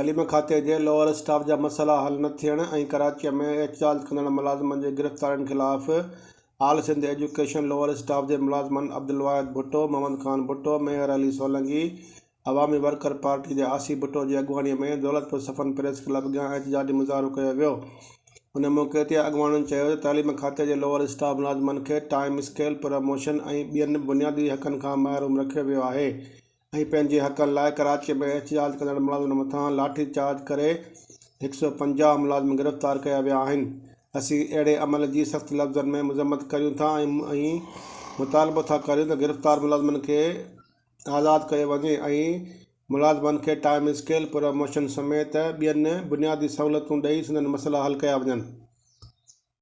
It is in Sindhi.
تعليم کاتي جي لوئر اسٽاف جا مسئلا حل نه ٿيڻ ۽ ڪراچيء ۾ احتجاج ڪندڙ ملازمن جي گرفتارين خلاف آل سنڌ ايجوڪيشن لوئر اسٽاف جي ملازمن عبدالواحد ڀٽو، محمد خان ڀٽو، ميهر علي سولنگي، عوامي ورڪر پارٽي جي آصف ڀٽو جي اڳواڻيء ۾ دولتپور صفن پريس ڪلب اڳيان احتجاجي مظاهرو ڪيو ويو. ان موقعي تي اڳواڻن چيو ته تعليم کاتي جي لوئر اسٽاف ملازمن کي ٽائيم اسڪيل، پروموشن ۽ ٻين بنيادي حقن کان محروم رکيو ويو آهي ۽ پنهنجي حقن لاء ڪراچيء ۾ احتجاج ڪندڙ ملازمن مٿان لاٺي چارج ڪري 150 ملازم گرفتار ڪيا ويا آهن. اسين اهڙي عمل جي سخت لفظن ۾ مذمت ڪريون ٿا ۽ مطالبو ٿا ڪريون ته گرفتار ملازمن کي آزاد ڪيو وڃي ۽ ملازمن کي ٽائيم اسڪيل، پروموشن سميت ٻين بنيادي سهولتون ڏئي سندن مسئلا حل ڪيا وڃن.